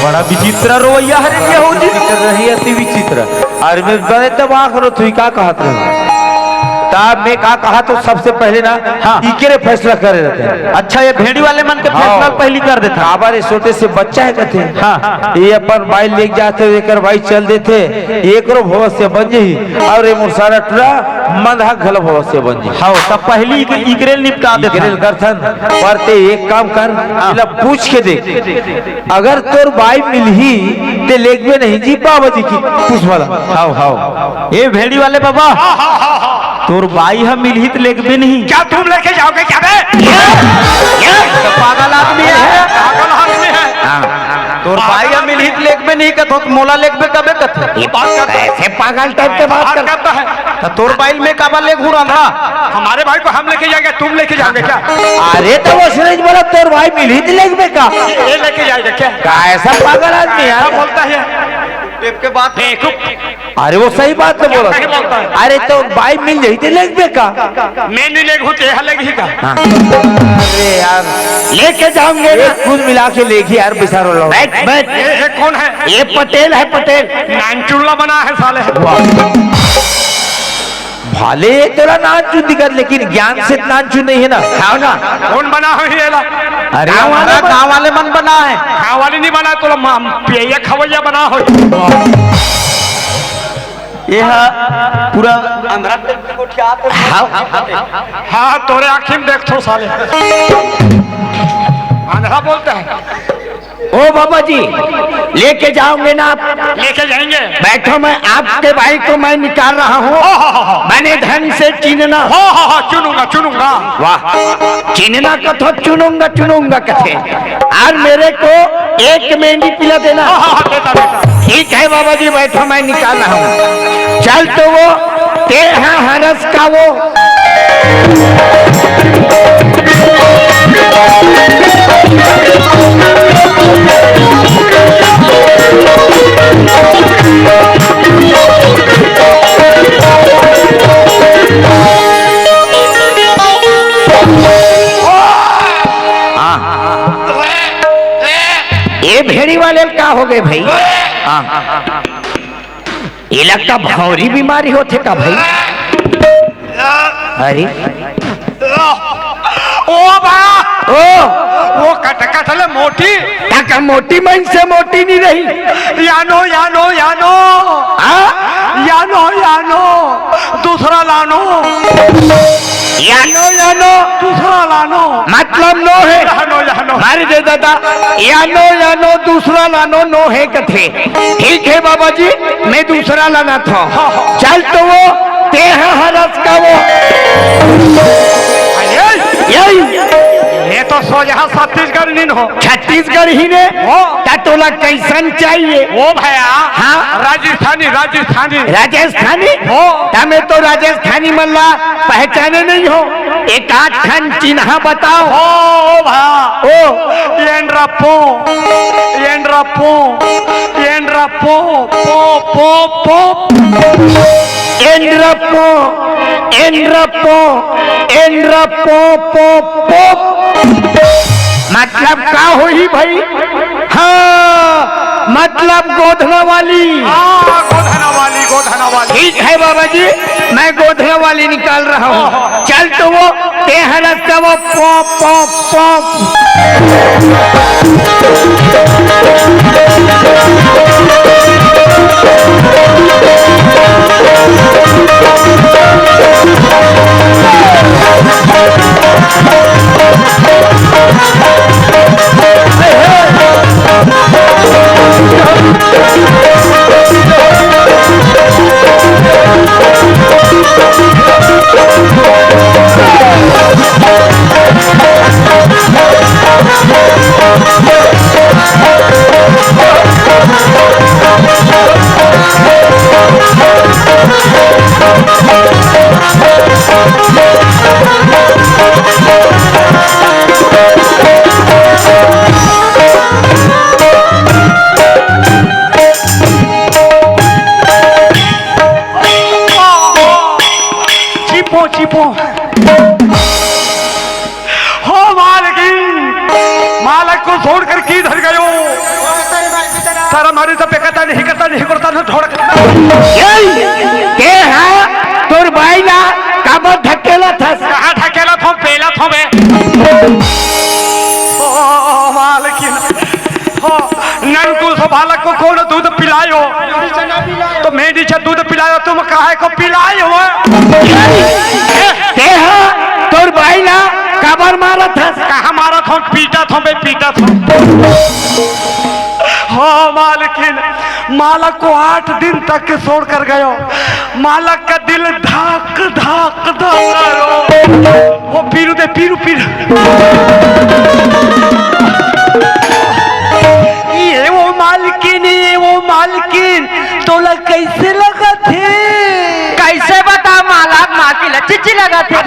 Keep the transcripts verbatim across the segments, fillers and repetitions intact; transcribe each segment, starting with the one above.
बड़ा विचित्र रवैया हरे ये हो जी। विचित्र रही अति विचित्र। अरे मैं बड़े दिमाग रो थुई का कहत रहे। ता मैं का कहा तो सबसे पहले ना हाँ। इकरे फैसला करे रहते हैं। अच्छा, ये भेड़ी वाले मन के हाँ। फैसला पहली कर देता। काबर ये छोटे से बच्चा है कहते हैं। हाँ। ये अपन बाई लेके जाते, एकर बाई चल देते, एकरो भविष्य बन जाही और ये मोर सारा टुरा मंदहा घलो भविष्य बन जाही। हाँ, तब पहली इक-, इकरे निपटा देता। इकरे करथन, पर ते एक काम कर, हाँ। इला पूछ के देख। अगर तोर बाई मिलही, ते लेगबे नहीं जी बाबा जी की पुष्पा ला। हाव, हाव। ए भेड़ी वाले बाबा, तोर बाई ह मिलही त लेगबे नहीं। क्या तुम लेके जाओगे क्या बे? ये, ये तो पागल आदमी है। पागल आदमी है। हाँ। तोर बाई ह मिलही त लेगबे नहीं कथो, त मोला लेगबे कबे कथे? ये बात करता है। ऐसे पागल टाइप के बात बात करता करता है। त तोर बाई में काबर लेगहूं रांधा? हमारे भाई को हम लेके जाएंगे, तुम लेके जाओगे क्या? अरे तो वो सुरेश बोला, तोर बाई मिलही त लेगबे का? ये लेके जाएगा क्या? का ऐसा पागल आदमी यार? ऐसा बोलता है। टेप के बात बेवकूफ। अरे वो सही बात तो बोला। सही बोलता है। अरे तो बाई मिल जाही त लेगबे का? मैं नहीं लेगहूं, तेहा लेगही का? हाँ। अरे यार, लेके जाऊंगे ना। कुल मिला के लेगी यार, बेचारो लोग। बैठ, बैठ। ये, ये कौन है? ये पटेल है, पटेल। नानचुल्ला बना है साले। वाह। भले तोला नानचुन दिखत, लेकिन ज्ञान से नानचुन नहीं है ना। खाओ ना। कौन बना है ये ला? अरे गाँव वाले हमारा बन- गाँव वाले मन बना है। गाँव वाले नहीं बना, तोला माम-, पियैया खवैया बना हो। ये हा पूरा अंधरा। हाँ, हाँ, तोरे आँखी में देख तो साले। अंधरा बोलता है। ओ बाबा जी, लेके जाओगे ना आप? लेके जाएंगे। बैठो, मैं आपके भाई को मैं निकाल रहा हूँ। हो, हो, हो, हो। बने ढंग से चुनना। हो, हो, हो, चुनूंगा, चुनूंगा। वाह, चुनना कथो, चुनूंगा, चुनूंगा कथे। और मेरे को एक मेंढी पिला देना। हो, हो, हो, देता, देता। ठीक है बाबा जी, बैठो, मैं निकाल रहा हूँ। चल तो वो, ते हाँ हरस का वो। हाँ। ये भेड़ी वाले का हो गए भाई? हाँ। ये लगता भौरी बीमारी होथे का भाई? अरे। ओ बा! ओ! वो कट कट ले मोटी। ताका मोटी मन से मोटी नहीं रही। यानो, यानो, यानो। हाँ? यानो, यानो। दूसरा लानो। यानो, यानो। दूसरा लानो। मतलब नो है। यानो, यानो। मारी दे दादा। यानो, यानो, दूसरा लानो, नो है कथे। ठीक है बाबा जी, मैं दूसरा लाना था। हाँ, हाँ। चल तो वो, ते हाँ हरस का वो। अरे, यही। ये तो सोझा छत्तीसगढ़ नीन हो। छत्तीसगढ़ ही ने? हो। ता तोला कैसन चाहिए? ओ भैया। हाँ। राजस्थानी, राजस्थानी। राजस्थानी? हो। ता मैं तो राजस्थानी मन ला पहचाने नहीं हो। एक आध ठन चिन्हा बताओ। हो, ओ भा। ओ। एंड्रा पो, एंड्रा पो, एंड्रा पो, पो, पो, पो। एंड्रा पो, एंड्रा पो, एंड्रा पो, पो, पो। मतलब का होही भाई? हाँ, मतलब गोधना वाली। हाँ, गोधना वाली, गोधना वाली। ठीक है बाबा जी, मैं गोधना वाली निकाल रहा हूँ। चल तो वो, ते हरस का वो, पो, पो, पो। चिपो, चिपो। हो मालकिन, मालक को छोड़कर किधर गयो? मारी तो पेकता नहीं करता नहीं करता ना ढोड़क। ए, के हा तोर बाई ला काबर ढकेलत हस? कहाँ ढकेलत हों, पेलत हों बे। ओ मालकिन, हो ननकुन सो बालक को कौन दूध पिलायो? तो मैं नीचे दूध पिलायो, तुम काहे को पिलाए हो? के हा तोर बाई ला काबर मारत हस? कहाँ मारत हों, पीटत हों बे, पीटत हों। हाँ मालकिन, मालक को आठ दिन तक छोड़ कर गयो। मालक का दिल धक धक धक करो। वो पीरू दे, पीरू, पीरू। ये वो मालकिन, ये वो मालकिन, तोला कैसे लगत हे? कैसे बता मालक, मालकिन ला चिच्ची लगत हे।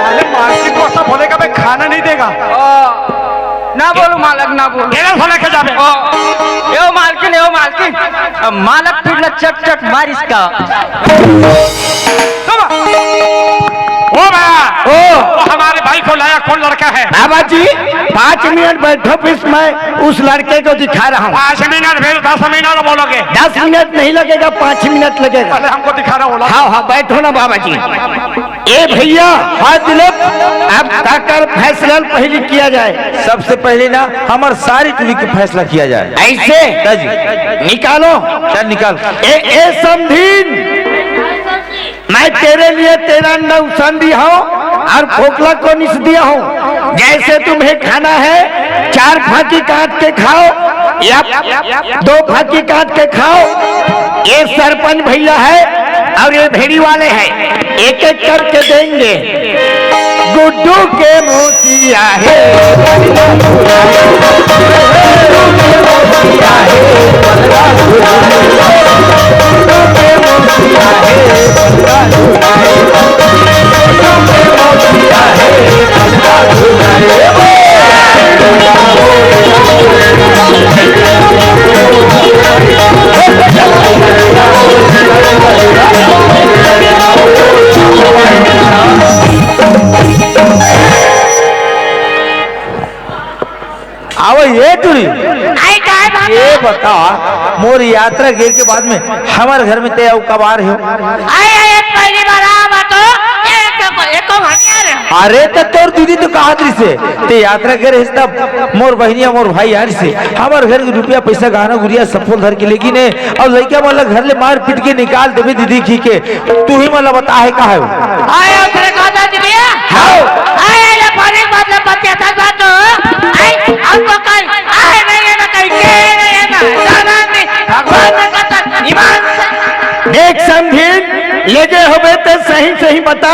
अरे मालकिन को ऐसा बोलेगा, मैं खाना नहीं देगा। ओ, ना बोलूं मालक, ना बोलूं। मेरा साला के जाबे। ओ, यो मालकिन, यो मालकिन। अब मालक फिर ना चट चट मारिस का। ओ भैया, ओ। वो हमारे भाई को लाया कौन लड़का है? बाबा जी, पाँच मिनट बैठो, फिर मैं उस लड़के को दिखा रहा हूँ। पाँच मिनट, फिर दस मिनट बोलोगे? दस मिनट नहीं लगेगा, पाँच मिनट लगेगा। पहले हमको दिखा रहा हूँ, बोलो। हाँ, हाँ, बैठो ना बाबा जी। ए भैया, हाँ दिलीप, अब ताकर फैसला पहले किया जाए। सबसे पहले ना हमार सारी टुरी के फैसला किया जाए। ऐसे? दा जी। निकालो। चल निकाल। ए, ए समधीन, मैं तेरे लिए तेरा नौसंदी हूँ और खोखला को निस दिया हूँ। जैसे तुम्हें खाना है, चार फाकी काट के खाओ या दो फाकी काट के खाओ। ये सरपंच भैया है और ये भेड़ी वाले हैं, एक एक करके देंगे। गुड्डू के मोतिया है। आवा ये टुरी। आई काय बात? ये बता, मोर यात्रा गिर के बाद में हमारे घर में ते अउ कब आ रहे हो? आए, आए, पहली बार आ बात हो, ये एको, एको घनिया रे। अरे, त तोर दीदी तो कहा दरी से, ते यात्रा करे हस तब मोर बहिनिया, मोर भाई यार से, हमारे घर के रुपया, पैसा, गहना, गुरिया, सब फूल धर के लेगी ने, अउ लइका मन ला घर ले मार पीट के निकाल देबे दीदी की के। तू ही मन ला बता है का है वो? आए, उतरे का था जी भैया? हाँ। आए, आए, ये पानी मतलब बच्चे था बात हो। आए, हमको कल, आए, नहीं, ये ना कहीं, ये नहीं, ये ना, जाना नहीं, भगवान ने कहा था, ईमान से। देख समधीन, लेगे होबे ते सही सही बता,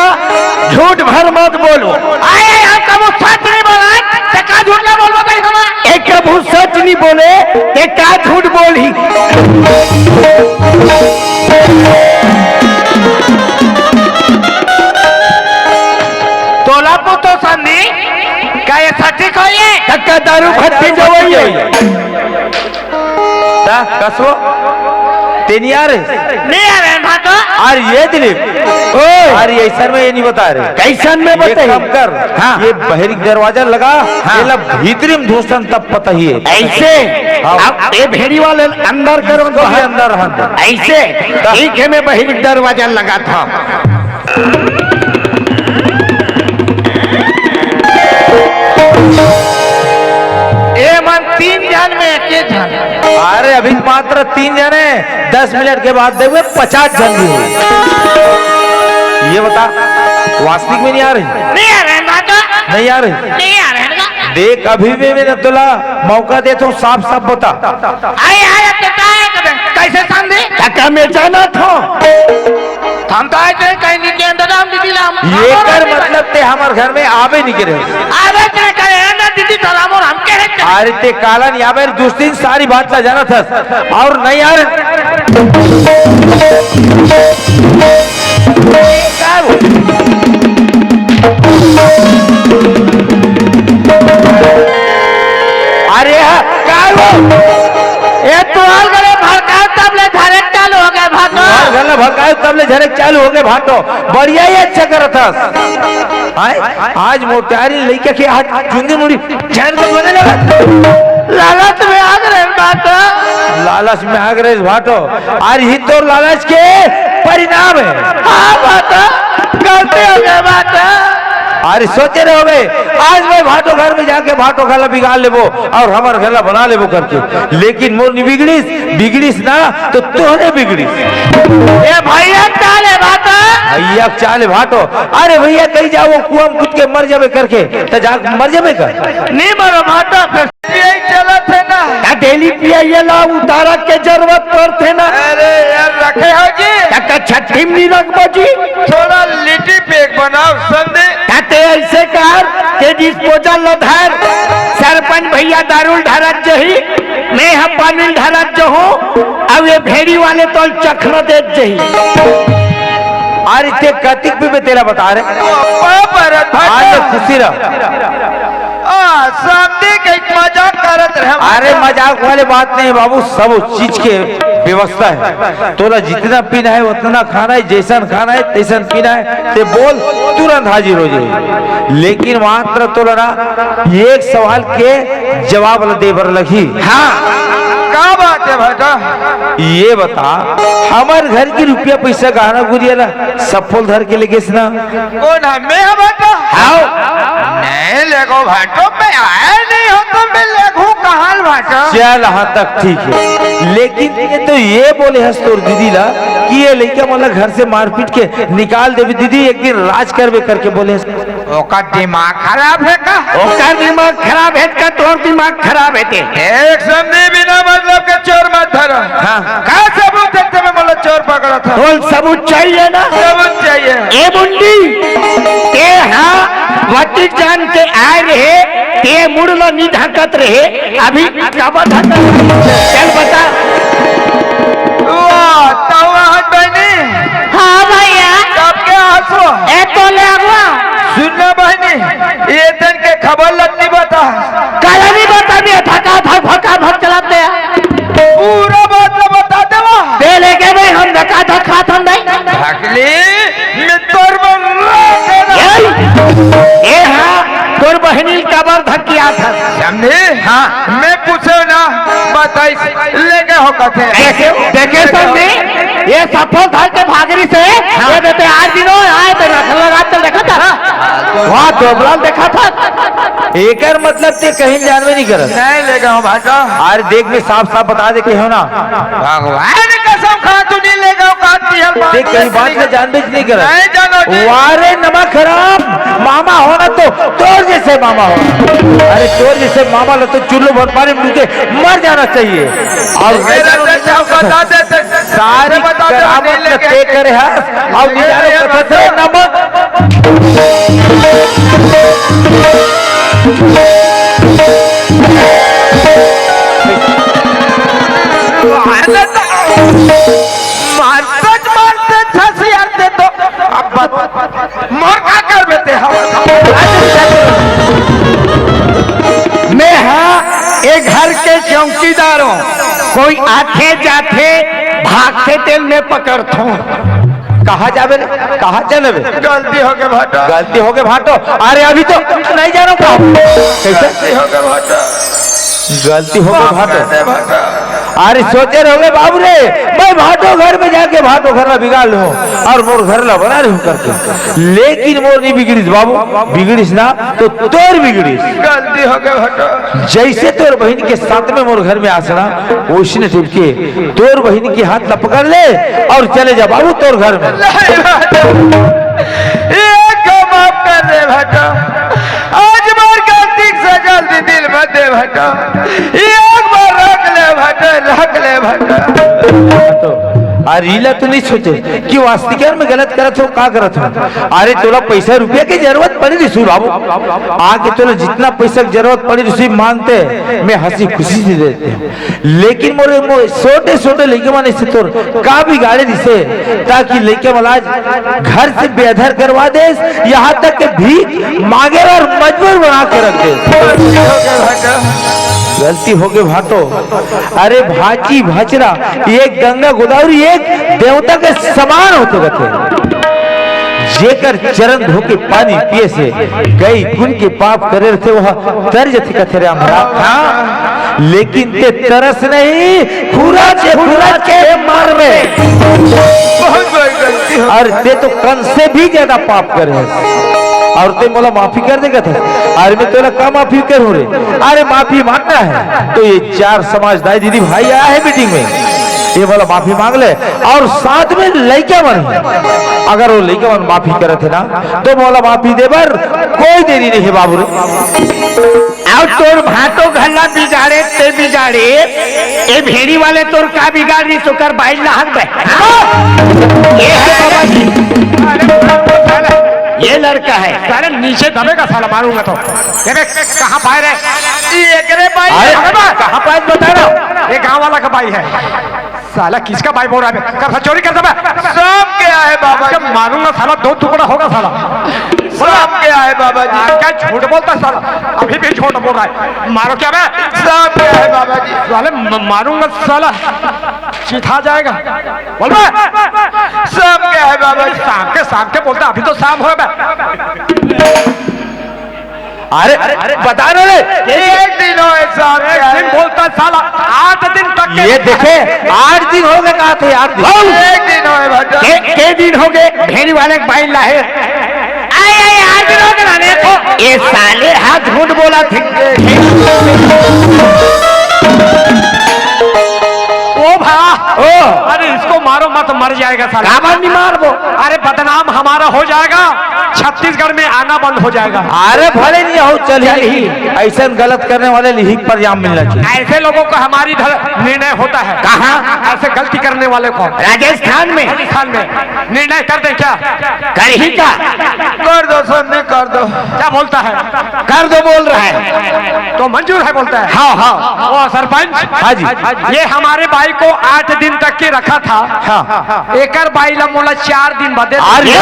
झूठ भर मत बोलो। आए, आए, हम कबू सच नहीं बोला, ते का झूठ ना बोलबो कहीं हम? एक कबू सच नहीं बोले, ते का झूठ बोलही? तोला पुतो संदी, का ये सच्ची कोई है? तक्का दारू भट्टी जवई है। ता, कसो? ते नहीं आ रहे? नहीं आ रहे, भाटो। अरे ये दिलीप। ओए। अरे ऐसन में ये नहीं बता रहे। कैसन में ये बताई? काम कर। हाँ। ये बहरी दरवाजा लगा, हाँ। ये ला भीतरी में धोसन तब पता ही है। ऐसे? हाँ। अब ये भेड़ी वाले अंदर करो, इसको भी अंदर रहन दो। ऐसे? हाँ। ठीक है, मैं बहरी दरवाजा लगा था। ए मन तीन झन में एक झन। अरे अभी मात्र तीन झन हे, दस मिनट के बाद देखबे पचास झन भी हो। ये बता, वास्तविक में नहीं आ रही? नहीं आ रहे ना तो। नहीं आ रही? नहीं आ रहे ना। देख अभी भी मैं तोला मौका देथों, साफ साफ बता। अरे यार, अब तो क्या है कबे? कैसे समझे? काका मैं जाना था। हम तो आए थे कहीं नहीं के अंदर हम दीदी राम। ये कर मतलब ते हमार घर में आवे नहीं करे। आवे नहीं करे ना दीदी राम और हम कहे थे। अरे ते काला नहीं आवे, दूसरी सारी बात ला जाना था और नहीं यार। अरे हाँ, का हो? ए, तोहर घरे भड़काऊ तब ले झरे चालू हो गए भाटो। तोहर घरे भड़काऊ तब ले झरे चालू हो गए भाटो। बढ़िया ही अच्छा करत हस। आय, आज मोटारी लइका के आज चुंदी मुड़ी झर के बोले लगा। ला लालच में आ गए भाटो, अरे ही तोर लालच के परिणाम है। हाँ भाटो, गलती हो गई भाटो। अरे सोचे रहे होबे, आज मैं भाटो घर में जाके भाटो घर ला बिगाड़ लेबो और हमर घर ला बना लेबो करके, लेकिन मोर नी बिगड़िस, बिगड़िस ना तो तोहरे बिगड़िस। ए भैया, चाले भाटो। भैया चाले भाटो। अरे भैया, कहीं जाओ कुआं में कूद के मर जाबे करके, त जा मर जाबे कर। नहीं मरो भाटो, फिर यही चलत है ना। का डेली पिया ये ला उतारा के जरूरत पड़थे ना। अरे यार, रखे हो जी। का छट्ठी में नहीं रखबो जी। थोड़ा लिट्टी पेक बनाओ, समझे? का ते ऐसे कर, ते डिस्पोजल ला धर, सरपंच भैया दारू ल ढारत जही, मैं ह पानी ल ढारत जहूं, अब ये भेड़ी वाले तो चखना देत जही। अरे ते कतिक भी तेला बता रहे। बाप रे, आज तो खुशी रह। आ, समझे के मजाक करत रहे। अरे मजाक वाली बात नहीं बाबू, सब चीज के व्यवस्था है। तोला जितना पीना है उतना खाना है, जैसन खाना है तैसन पीना है, ते बोल, तुरंत हाजिर हो जाए। लेकिन मात्र तोला ना एक सवाल के जवाब ला दे बर लगही। हाँ। का बात है भाटो? ये बता, हमर घर की रुपया पैसा गहना गुरिया ला सब ल धर के लेगेस ना? कोन ह, मैं ह भाटो? हाव। नहीं लेगो भाटो, मैं आया नहीं हो तो मैं लेगू कहाँ ल भाटो? चल, हाँ तक ठीक है, लेकिन ये तो ये बोले हस तोर दीदी ला कि ये लइका मन ला घर से मारपीट के निकाल देबे दीदी, एक दिन राज करबे करके बोले हस। ओकर दिमाग खराब है का? ओकर दिमाग खराब है का? तोर दिमाग खराब है ते। एक समझी बिना मतलब के चोर मत धरो। हाँ। का सबूत है ते में बोला चोर पकड़ा था? कौन सबूत चाहिए ना? सबूत चाहिए। ए मुंडी, ते हाँ वटिक जान के आए रहे, ते मुड़ लो नी ढाकत रहे, अभी कब ढाकत रहे? चल बता। वाह, ताऊ आहत बहनी। हाँ भैया। कब के आसो? ए तो ले अगवा। सुन ना बहनी, ये तन के खबर लत्ती बता। काला नहीं बता दिया, धका धक भका भक चलाते हैं। पूरा बात तो बता देवा। दे लेके भाई हम धका धक खात हम भाई। भकली, मैं तोर मन ए, ए हाँ, तोर बहनी कबर धकिया था। समझे? हाँ। मैं पूछे ना, बताइस, लेगे हो कथे। देखे, देखे समझे? ये सफल धर के भागरी से, हाँ। ये देते आठ दिनों आए थे, रखल लगा चल देखा था। वहाँ दोबरा देखा था। एकर मतलब ते कहीं जानबे नहीं करत। नहीं लेगे हो भाटो। अरे देख, मैं साफ साफ बता दे के हो ना। भगवान कसम खा, तू नहीं लेगे हो, का दिहल बात ते कहीं बात ले जानबे नहीं करत। नहीं जानो जी। वारे नमक हराम, मामा होना तो तोर जैसे मामा हो। अरे तोर जैसे मामा ला तो चुल्लू भर पानी में डूब के मर जाना चाहिए। और मेरा तो क्या बता देते, सारी बता दो, करामत नहीं लेके ते करे है, और नहीं जानो कथा से नमक। मारते, मारते, मारते छसियाते तो अब मोर का करबे ते हवा? मैं हाँ ए घर के चौकीदार हूँ, कोई आथे जाथे भागथे तेल में पकड़थो। कहाँ जाबे रे? कहाँ चलबे? गलती हो गए भाटो। गलती हो गए भाटो। अरे अभी तो नहीं जानो का। कैसे? गलती हो गए भाटो। गलती हो गए भाटो। अरे सोचे रहोगे बाबू रे, मैं भाटो घर में जाके भाटो घर ला बिगाड़ लूँ और मोर घर ला बना लूँ करके। लेकिन मोर नहीं बिगड़िस बाबू, बिगड़िस ना तो तोर बिगड़िस। गलती हो गए भाटो। जैसे तोर बहन के साथ में मोर घर में आसना, वैसने टिप के तोर बहन के हाथ ला पकड़ ले और चले जा बाबू तोर घर में। नहीं भाटो, ये को माफ कर दे भाटो। आज मोर गलती के सजा दीदी ल मत दे भाटो। ये एक बार रख ले भाटो, रख ले भाटो। तो, अरे इला तो नहीं सोचे कि वास्तिकार में गलत करत हो, का करत हो। अरे तोला पैसा रुपया के जरूरत पड़ी रही बाबू, आके तोला जितना पैसा के जरूरत पड़ी रही मांगते, मैं हंसी खुशी से देते। लेकिन मोरे, मोरे छोटे छोटे लइके मन से तोर का बिगाड़े दिसे, ताकि लइके मन आज घर से बेघर करवा देस, यहाँ तक के भीख मांगे बर मजबूर बना के रख देस। गलती हो गए भाटो। अरे भांची भांचरा, ये गंगा गोदावरी एक देवता के समान होथे कथे। जेकर चरण धो के पानी पिए से कई गुण के पाप करे रथे, वह तर जथे कथे रे हमरा। हाँ। लेकिन ते तरस नहीं, खुरच खुरच के मरबे। बहुत बड़ी गलती हो। अरे ते तो कन से भी ज्यादा पाप करे हस। अउ ते मोला माफी कर देगा था? अरे मैं तोला का माफी करूं रे? अरे माफी मांगना है तो ये चार समाज दाई दीदी भाई आया है मीटिंग में, ये मोला माफी मांग ले। अउ साथ में लइका मन, अगर वो लइका मन माफी करत हे ना तो मोला माफी दे बर कोई देरी नहीं है बाबू रे। अउ तोर भांटो घला बिगाड़े, ते बिगाड़े। ए भेड़ी वाले तोर का बिगाड़िस, ओकर बाई ला हक बे। ये है बाबा जी। ये लड़का है। साले नीचे दबेगा साला, मारूंगा तो। ये देख, कहाँ पाए रे? ये एकरे बाई अरे, है। कहाँ पाए बता ना। ये गांव वाला का बाई है। साला किसका बाई बोल रहा है? कब से चोरी करता मैं? सांप गया है बाबा जी। मारूंगा साला, दो टुकड़ा होगा साला। सांप गया है बाबा जी। क्या झूठ बोलता है साला? अभी भी झूठ बोल रहा है। मारो क्या बे? सांप गया है बाबा जी। साले म-, मारूंगा साला, चिढ़ा जाएगा। बोल बे। सांप गया है बाबा जी। सांप के, सांप के बोलता, अभी तो सांप हो बे। अरे, अरे, बता ना रे। एक दिन होए साहब, एक दिन बोलता साला, आठ दिन तक के ये देखे, आठ दिन हो गए कहा थे, आठ दिन। एक दिन होए भैया। के, के दिन हो गए, भेड़ी वाले के बाई ला है। आए, आए, आठ दिन हो गए ना, देखो। ये साले हाथ झूठ बोला थे। ओ भा, ओ। अरे इसको मारो मत, मर जाएगा साला। काबर नहीं मारबो? अरे बदनाम हमारा हो जाएगा, छत्तीसगढ़ में आना बंद हो जाएगा। अरे भले नहीं हो, चल ही। ऐसे गलत करने वाले लिहिक पर इनाम मिलना चाहिए। ऐसे लोगों को हमारी इधर निर्णय होता है। कहाँ? ऐसे गलती करने वाले को। राजस्थान में? राजस्थान में। निर्णय कर दे क्या? कर ही क्या? कर दो सर, नहीं कर दो। क्या बोलता है? कर दो बोल रहा है। तो मंजूर है बोलता है। हाँ, हाँ। ओ सरपंच। हाँ जी। ये हमारे बाई को आठ दिन तक के रखा था। हाँ। एकर बाई ला मोला चार दिन बदे। अरे!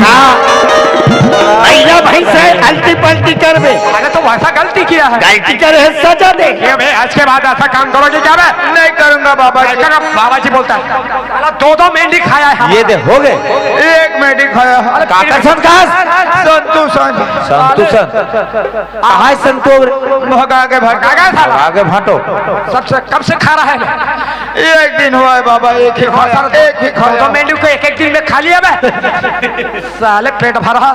हाँ। भैया भाई से अल्टी पल्टी कर बे। अरे तो वैसा गलती किया है। गलती करे है, सजा दे। ये बे, आज के बाद ऐसा काम करोगे क्या बे? नहीं करूंगा बाबा जी। बाबा जी बोलता है। साला दो दो मेंढी खाया है। ये दे, हो गए। एक मेंढी खाया है। काका संकास। संतोषन। संतोषन। हाय संतोष। भगा के भाटो। भगा के भाटो। सबसे कब से खा रहा है? एक दिन हुआ है बाबा, एक ही खाया, एक ही खाया। दो मेंढी को एक एक दिन में खा लिया बे। साले पेट भरा।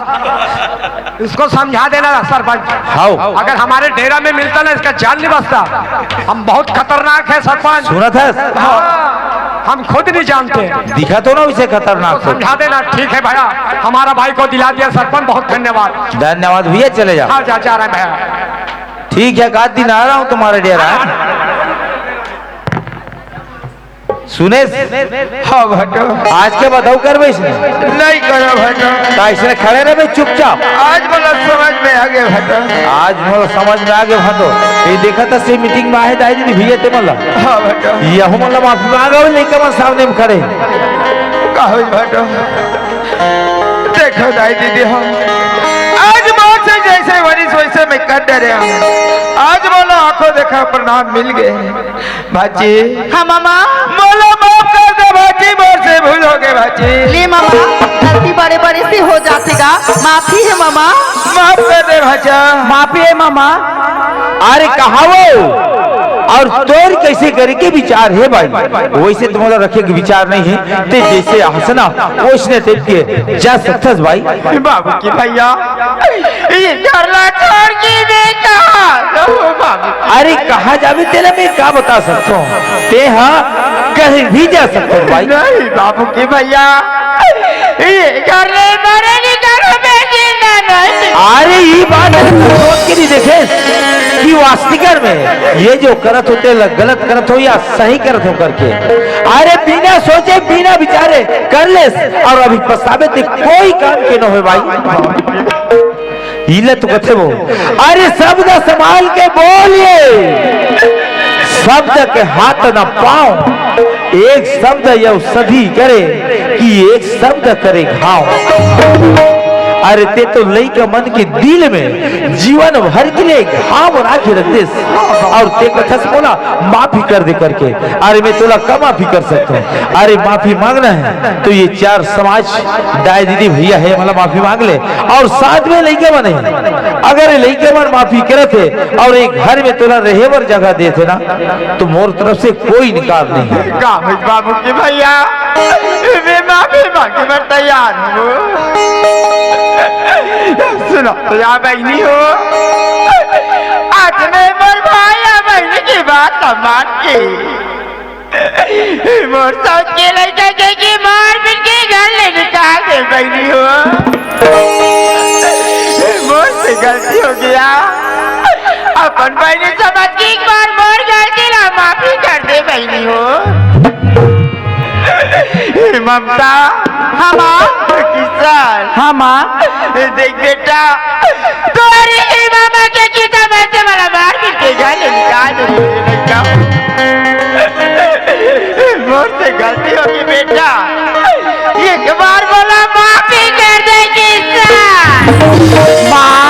इसको समझा देना सरपंच। हाँ। अगर हमारे डेरा में मिलता ना, इसका जान नहीं बचता। हम बहुत खतरनाक है सरपंच। सुनत है? हाँ। हम खुद नहीं जानते। दिखा तो ना उसे खतरनाक तो से। समझा देना। ठीक है भैया, हमारा भाई को दिला दिया सरपंच, बहुत धन्यवाद। धन्यवाद भैया, चले जाओ। हाँ, जा, जा रहे हैं भैया। ठीक है, एक आध दिन आ रहा हूँ तुम्हारे डेरा। सुनेस? हाँ भटो। आज के बताऊ करबे इसने? नहीं करो भटो। तो इसने खड़े रहे चुपचाप। आज मोला समझ में आ गया भटो। आज मोला समझ में आ गया भटो। ये देखा था से मीटिंग में आए दाई दीदी भैया ते मोला। हाँ भटो। यहू मोला माफी मांगा हो, लइका मन सामने में खड़े। कहो भटो। देखो दाई दीदी, हम आज मोर से जैसे वरिस वैसे मैं कर डरे हूँ। आज मोला आंखों देखा प्रणाम मिल गए। भाजी। हाँ मामा। मोला माफ कर दे भाजी, मोर से भूल हो गए भाजी। ले मामा, गलती बड़े बड़े से हो जाथे गा, माफी है मामा। माफ कर दे भाजा। माफी है मामा। अरे कहा वो? अउ तोर कैसे करे के विचार हे भाई? वैसे तुम्हारा रखे के विचार नहीं है, ते जैसे हंसना वैसने टाइप के जा सकथस भाई। बाबू की भैया, ये घर ला छोड़ के बेटा। ओ बाबू। अरे कहाँ जाबे तेला मैं का बता सकता हूँ? ते हाँ कहीं भी जा सकता हूँ भाई। नहीं बाबू की भैया, ये घर ले मरे नहीं करो मैं जिंदा नहीं। अरे ये बात सोच के नहीं देखे कि वास्तविकर में ये जो करत होते ल-, गलत करत हो या सही करत हो करके। अरे बिना सोचे बिना विचारे कर लेस अउ अभी पछतावे ते कोई काम के न होय भाई। इले तो कथे वो, अरे शब्द संभाल के बोलिए, शब्द के हाथ न पाओ, एक शब्द यह सदी करे कि एक शब्द करे घाव। अरे, ते तो लइका मन के दिल में जीवन भर के लिए घाव बना के रख देस, अउ ते कथस मोला माफी कर दे करके। अरे, मैं तोला का माफी कर सकत हूँ? अरे, माफी मांगना है तो ये चार समाज, दाई दीदी भैया हे, मोला माफी मांग ले। अउ साथ में लइका मन हे, अगर ये लइका मन माफी करत हे अउ एक घर में तोला रहे बर जगह देत हे ना, तो मोर तरफ से कोई इनकार नहीं है। का होइस बाबू के भैया, मैं माफी मांगे बर तैयार हूँ। सुनो तो या बहिनी हो, आज मैं मोर भाई या बहिनी के बात ला मान के मोर सौत के लइका के, के मार पीट के घर ले निकाल दे बहिनी हो। मोर से गलती हो गया, अपन बहिनी समझ के एक बार मोर गलती ला माफी कर दे बहिनी हो। हे ममता। हाँ माँ। किशन। हाँ माँ। देख बेटा, तोरी ही मामा के कितना मैं से वाला मार पीट के घर ले निकाल दे बेटा। मोर से गलती हो गई बेटा, एक बार मोला माफी कर दे किशन। माँ,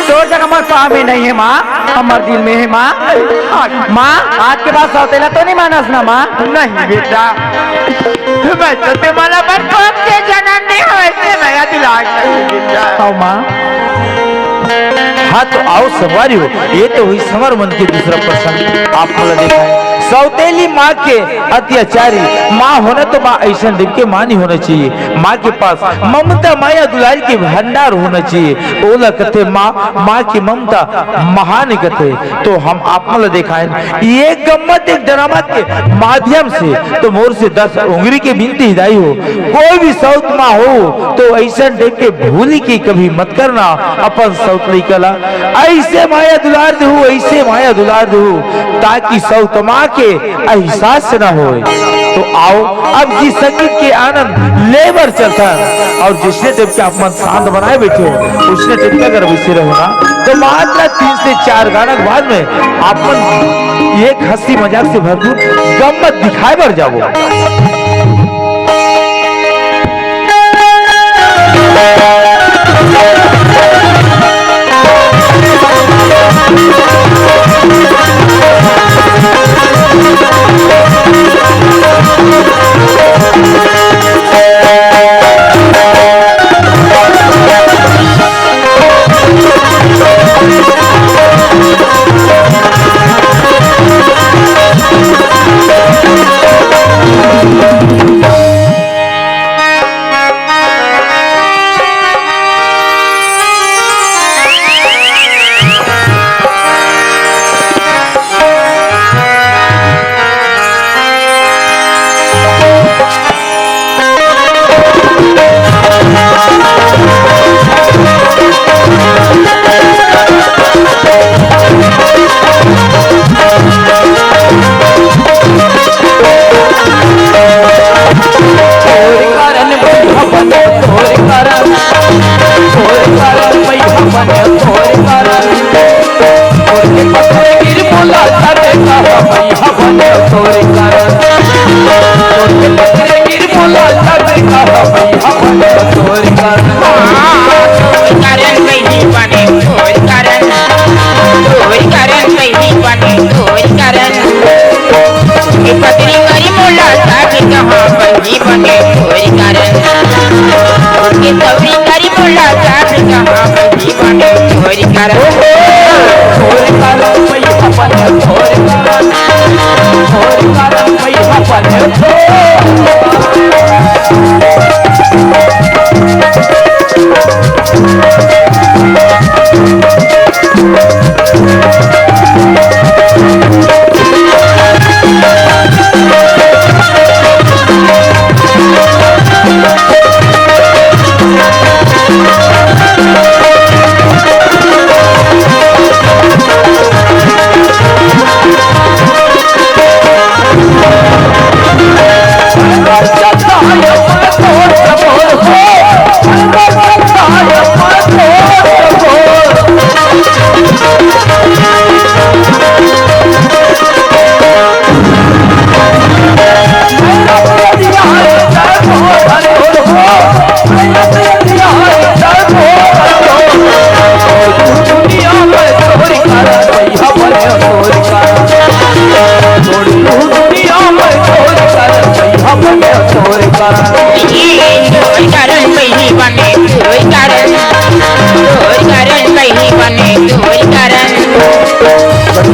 तोर जगह मोर पाँव में नहीं है माँ, हमर दिल में है माँ। माँ, आज के बाद सौतेला तो नहीं मानस ना माँ? नहीं बेटा, मैं तो तुम्हारा बचपन से जन्म नहीं हो, ऐसे मया दिला सकती बेटा। आओ माँ। हाँ तो आओ संगवारी हो, ये तो हुई संवर मन के दूसरा प्रसंग। आप मोला देखाए सौतेली माँ के अत्याचारी माँ होना तो माँ ऐसन टाइप के माँ नहीं होना चाहिए। माँ के पास ममता माया दुलार के भंडार होना चाहिए। ओला कथे माँ, माँ की ममता महान कथे। तो हम आप मन ल देखायन ये गम्मत एक ड्रामा के माध्यम से। तो मोर से दस उंगरी के बिनती हे दाई हो, कोई भी सौत माँ हो तो ऐसन टाइप के भूली के कभी मत करना अपन सौत लइका ला। ऐसे माया दुलार देहू, ऐसे माया दुलार देहू ताकि सौत माँ के एहसास ना होय। तो आओ, अब गीत संगीत के आनंद लेबर चलथन, अउ जइसने टाइप के आप मन शांत बनाए बैठे हो, वइसने टाइप के अगर वइसे रहो ना, तो मात्र तीन से चार गाना के बाद में आप मन एक हंसी मजाक से भरपूर गम्मत दिखाए बर जाबो।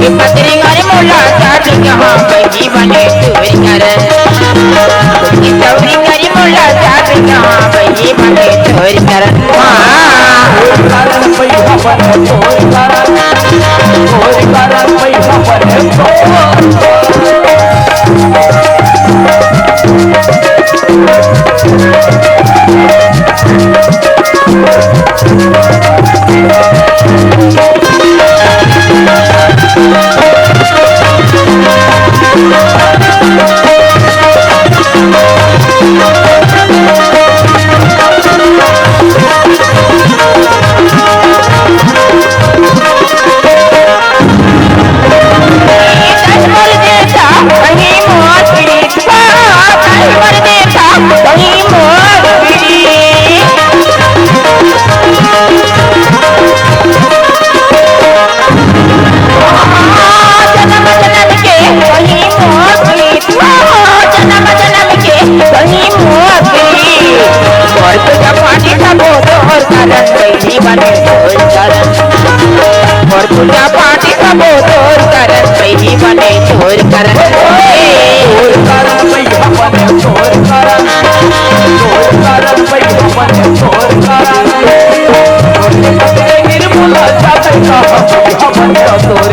ये पतरी गारी मोला चाट कहाँ बही बने चोरी करन। ये पतरी गारी मोला चाट कहाँ बही बने चोरी करन। हाँ। चोरी करन भैया बने चोरी करन। चोरी करन भैया बने चोरी करन। जनम जनम के वही मोती, ओ जनम जनम के वही मोती। तोर पूजा पाठ सबो तोर करन, बहिनी बने तोर करन। तोर पूजा पाठ सबो तोर करन, बहिनी बने तोर करन। ओए। तोर करन, भैया बने तोर करन। तोर करन, भैया बने तोर करन। तोर के पतरे निर्मला जाते का, भैया बने तोर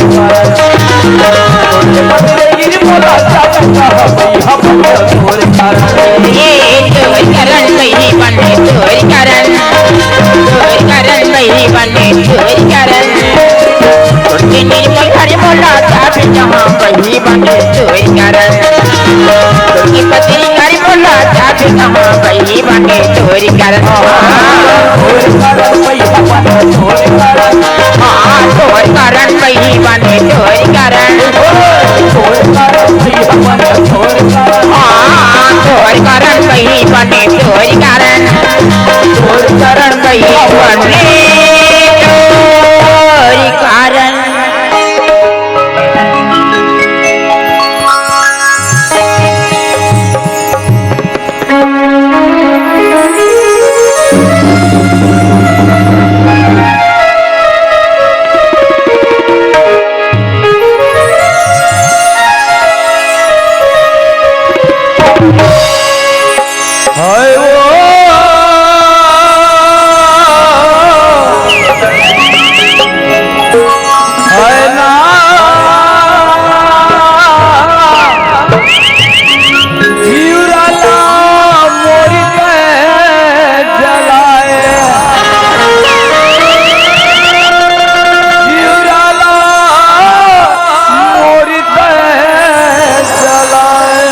करन। ये चोर करन बही बने चोर करन, चोर करन बही बने चोर करन। तोर के निर्मल घर मोला जाबे जहाँ बही बने चोर करन। तोर के पतरी घर मोला जाबे जहाँ बही बने चोर करन। हाँ, चोर करन बही बने चोर करन। हाँ, चोर करन बही बने चोर करन। हाँ, तोर करन बही बने चोरी करन, तोर करन बही बने चोरी करन। हाय वो, हाय ना। हिवराला मोरी तैं जलाए, हिवराला मोरी तैं जलाए।